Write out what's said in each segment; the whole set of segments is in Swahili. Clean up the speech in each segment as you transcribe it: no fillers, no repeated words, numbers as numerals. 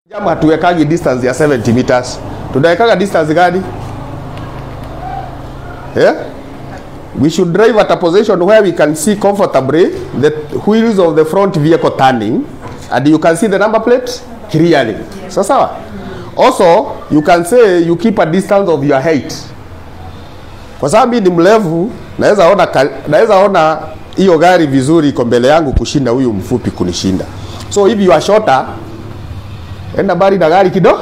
Jam hatuwekagi distance ya 70 meters. Tunawekaga distance gani? Yeah? We should drive at a position where we can see comfortably the wheels of the front vehicle turning, and you can see the number plate clearly. So sawa. Also, you can say you keep a distance of your height. Kwa sababu mimi ni mrefu, naweza ona hiyo gari vizuri iko mbele yangu kushinda huyu mfupi kunishinda. So if you are shorter, enda mbali na gari kidogo.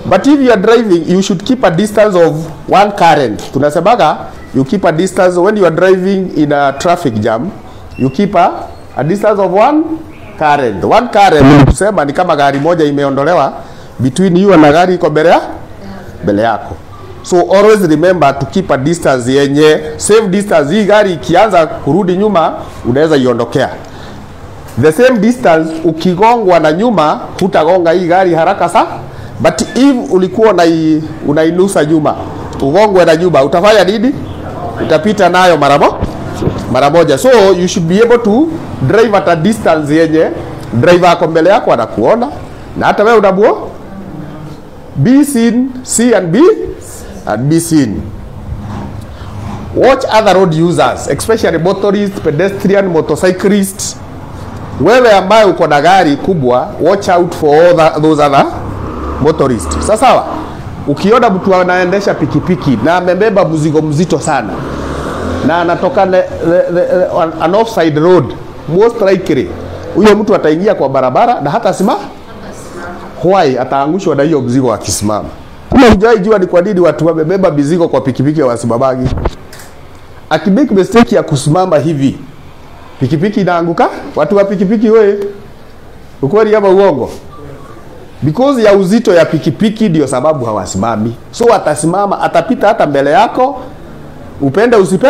But if you are driving, you should keep a distance of one current. Tunasemaga you keep a distance when you are driving in a traffic jam, you keep a distance of one current. One current ni kusema ni kama gari moja imeondolewa between you na gari iko mbele yako. So always remember to keep a distance yenye safe distance. Hii gari ikianza kurudi nyuma unaweza iondokea. The same distance ukigongwa na nyuma hutagonga hii gari haraka sana. But if ulikuwa unainusa nyuma, ugongwe na nyuma, utafanya nini? Utapita nayo mara moja. So you should be able to drive at a distance yenye driver ako mbele yako anakuona na hata wewe unamuona. Be seen, see and be seen. Watch other road users, especially motorists, pedestrian, motorcyclists. Wewe ambaye uko na gari kubwa, watch out for all those other motorists. Sasa sawa, ukiona mtu anaendesha pikipiki na amebeba mzigo mzito sana na anatoka an offside road, most likely huyo mtu ataingia kwa barabara na hata simama. Why? Ataangushwa na hiyo mzigo akisimama. Kama hujawahi jua ni kwa nini watu wamebeba mizigo kwa pikipiki wasimamagi. Akimake mistake ya kusimama hivi, pikipiki inaanguka. Watu wa pikipiki wewe, ukweli ama uongo? Because ya uzito ya pikipiki ndio sababu hawasimami. So atasimama, atapita hata mbele yako, upende usipe.